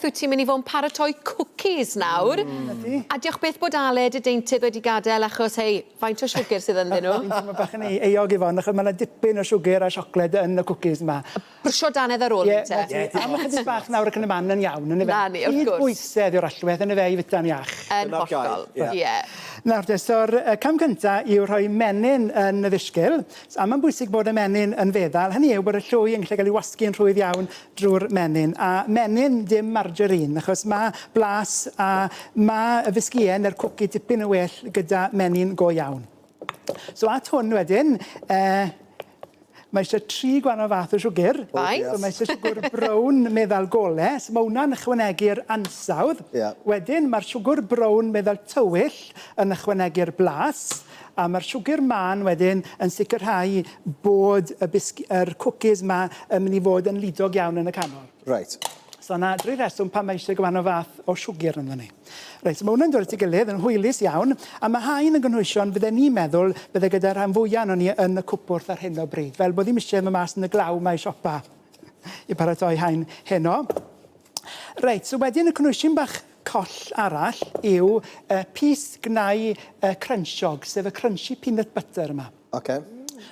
Gareth, wyt ti'n mynd i fod yn paratoi cwcis nawr. Ydi. A diolch byth bod Aled y deintydd wedi gadael achos hei, faint o siwgr sydd ynddyn nhw? Fi'n teimlo bach yn eu- euog i fod achos ma' 'na dipyn o siwgr a siocled yn y cwcis 'ma. Brwsio dannedd ar ôl Ie, ynte? 'na ti. A ma' chydig bach nawr ac yn y man yn iawn yndyfe? 'Na ni, wrth gwrs. Cyd-bwysedd yw'r allwedd yndyfe i fita'n iach. Yn hollol. Ie. Nawr te, so'r yy cam cynta yw rhoi menyn yn y ddisgyl. So, a mae'n bwysig bod y menyn yn feddal, hynny yw bod y llwy yn gallu cael ei wasgu'n rhwydd iawn drwy'r menyn. A menyn dim margarine, achos mae blas a mae y fisgïen neu'r cwci dipyn yn well gyda menyn go iawn. So at hwn wedyn, uh, mae eisiau tri gwahanol fath o siwgr. Right. So mae eisiau siwgr brown meddal gole, so mae hwnna'n ychwanegu'r ansawdd. Yeah. Wedyn mae'r siwgr brown meddal tywyll yn ychwanegu'r blas. A mae'r siwgr mân wedyn yn sicrhau bod y bisg- yr cwcis 'ma yn mynd i fod yn lidog iawn yn y canol. Reit. So 'na dri rheswm pam mae eisiau gwahanol fath o siwgr ynddo ni. Reit, so mae hwnna'n dod at ei gilydd yn hwylus iawn, a mae haen yn gynhwysion fydden ni'n meddwl bydde gyda rhan fwya ohonon ni yn y cwpwrdd ar hyn o bryd, fel bod ddim eisiau mynd mas yn y glaw 'ma i siopa i paratoi haen heno. Reit, so wedyn y cynhwysyn bach coll arall yw uh, pys gnau uh, crunchog, sef y crunchy peanut butter yma. Oce.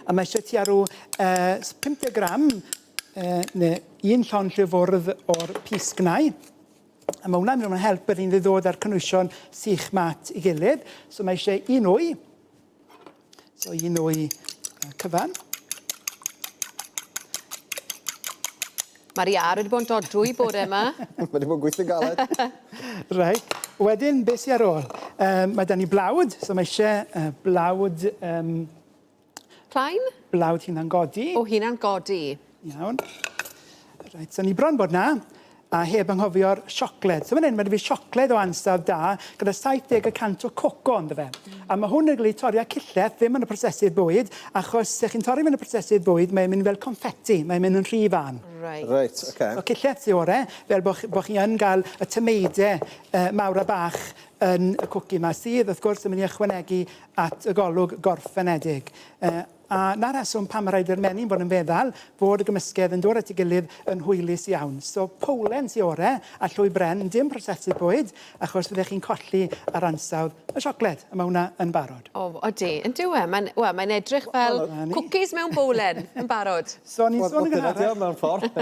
A mae eisiau tua rhyw uh, 50 gram, uh, neu un llond lle fwrdd o'r pys gnau. A mae hwnna'n mynd yn help yr un ddod â'r cynhwysion sych mat i gilydd. So mae eisiau un wy. So un wy cyfan. Mae'r iâr wedi bod yn dodwy bore yma. Mae wedi bod yn gweithio'n galed. Reit. Wedyn, beth sydd ar ôl? Um, mae da ni blawd, so mae eisiau uh, blawd... Um, Plaen? Blawd hunan godi. O, hunan godi. Iawn. Reit, so ni bron bod na, a heb anghofio'r siocled. So fan hyn, mae 'da fi siocled o ansawdd da, gyda 70 y cant o coco ynddo fe. A mae hwn yn cael ei torri â cillell, ddim yn y prosesydd bwyd, achos se chi'n torri fe yn y prosesydd bwyd, mae'n mynd fel confetti, mae'n mynd yn rhy fân. Reit. Reit, oce. So cillell sy ore, fel bo' chi, bo chi yn gael y tameide uh, mawr a bach yn y cwci yma, sydd wrth gwrs yn mynd i ychwanegu at y golwg gorffenedig. Uh, A 'na rheswm pam ma' raid i'r menyn fod yn feddal, fod y gymysgedd yn dod at ei gilydd yn hwylus iawn. So powlen sy ore, a llwy bren, dim prosesu bwyd, achos fyddech chi'n colli ar ansawdd y siocled, a ma' hwnna yn barod. O, odi, yn dyw e? Mae'n, wel, mae'n edrych fel cwcis mewn bowlen, yn barod. So o'n i'n sôn yn gynharach... Wel, dyna 'di o mewn ffordd.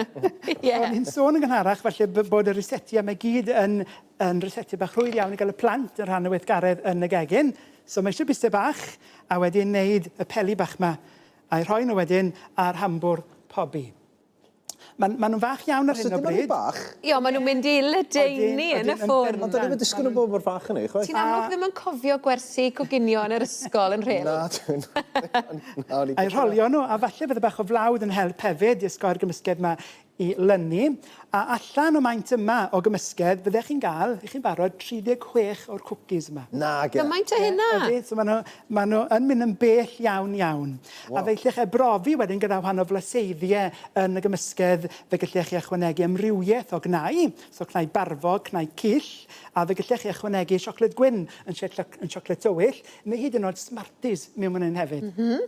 Ie. O'n i'n sôn yn gynharach falle bod y ryseitiau 'ma i gyd yn yn ryseitiau bach rhwydd iawn i gael y plant yn rhan o weithgaredd yn y gegin. So mae eisiau bysedd bach a wedyn neud y peli bach 'ma a'u rhoi nhw wedyn ar hambwrdd pobi. Ma'n ma' nhw'n fach iawn ar hyn o bryd. Os ydyn nhw'n bach? Ie, ond maen nhw'n mynd i ledaenu yn y ffwrn. Ond do'n i'm yn disgwyl nhw bod mor fach â 'ny, chwaith. Ti'n amlwg ddim yn cofio gwersi coginio yn yr ysgol yn Rhyl. Na, dwi'n... Na, o'n i... A'u rholio nhw, a falle bydde bach o flawd yn help hefyd i osgoi'r gymysgedd 'ma i lynu, a allan o maint yma o gymysgedd, fyddech chi'n gael, i chi'n barod, 36 o'r cwcis yma. Nage! Gymaint â hynna? Ydy, so maen nhw, maen nhw yn mynd yn bell iawn, iawn. Wow. A fe gallech chi brofi wedyn gyda wahanol flaseiddiau yn y gymysgedd, fe gallech chi ychwanegu amrywiaeth o gnau, so cnau barfog, cnau cyll, a fe gallech chi ychwanegu siocled gwyn yn lle yn siocled tywyll, neu hyd yn oed Smarties mewn fan hyn hefyd. Mm -hmm.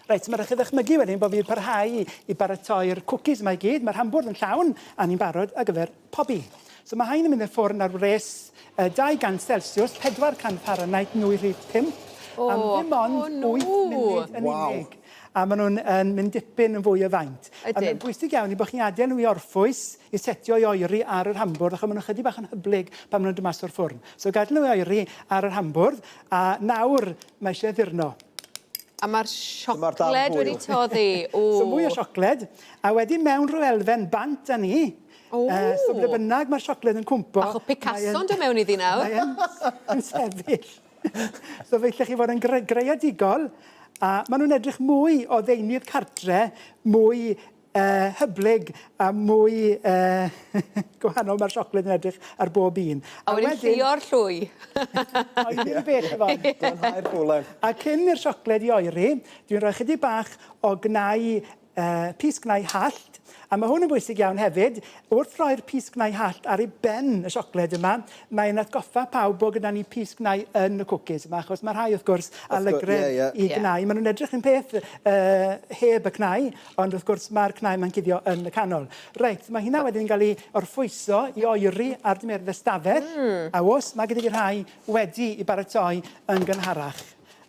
Reit, ma' raid chi ddychmygu wedyn bo' fi'n parhau i baratoi'r cwcis yma i gyd. Ma'r hambwrdd yn llawn a ni'n barod ar gyfer pobi. So ma' hain yn mynd i'r ffwrn ar wres yy 200 Celsius, 400 Fahrenheit, nwy rhif 5, am ddim ond O, no. 8 munud yn Waw. unig. A ma' nhw'n yn mynd dipyn yn fwy o faint. Ydyn. A mae'n bwysig iawn i bo' chi'n adael nhw i orffwys, i setio i oeri ar yr hambwrdd, achos ma' nhw chydig bach yn hyblyg pan ma' nhw'n dod mas o'r ffwrn. So gadael nhw i oeri ar yr hambwrdd, a nawr mae eisiau addurno. A mae'r siocled wedi toddi. O. So mwy o siocled, a wedyn mewn rhyw elfen bant â ni. O. Uh, so ble bynnag mae'r siocled yn cwmpo... Bach o Picasso'n dod mewn iddi nawr. Mae yn sefyll. so fe allech chi fod yn greadigol, a maen nhw'n edrych mwy o ddeunydd cartre, mwy uh, hyblyg a mwy uh, gwahanol mae'r siocled yn edrych ar bob un. A wedyn llio'r llwy. O'i ddim bell efo. Glanhau'r bwlen. A cyn i'r siocled i oeri, dwi'n rhoi chydig bach o gnau, uh, pys gnau hallt, A mae hwn yn bwysig iawn hefyd, wrth roi'r pys gnau hallt ar ei ben y siocled yma, mae'n atgoffa pawb bod gyda ni pys gnau yn y cwcis yma, achos mae rhai wrth gwrs a lygredd yeah, yeah. i gnau. Maen nhw'n edrych yn peth uh, heb y cnau, ond wrth gwrs mae'r cnau ma'n cuddio yn y canol. Reit, mae hynna wedyn yn cael ei orffwyso i oeri ar dymheredd y stafell, a oes, mae gyda fi rhai wedi i baratoi yn gynharach.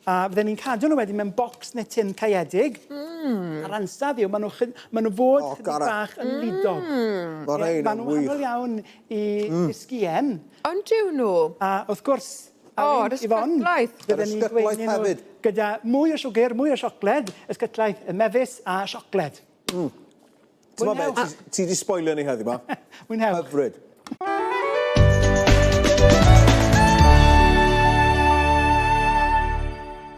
A fydden ni'n cadw nhw wedyn mewn bocs neu tin caeedig. A'r ansawdd yw, maen nhw, maen nhw fod oh, chydig bach yn lidog. Mae rhain yn wych. Maen nhw'n wahanol iawn i mm. sgien. Ond yw nhw? A wrth gwrs, O, yr ysgytlaeth. Fydden ni'n gweini nhw gyda mwy o siwgr, mwy o siocled, ysgytlaeth y mefus a siocled. Mm. Ti'n be, ti di spoilio ni heddiw ma. Mwynhewch. Hyfryd.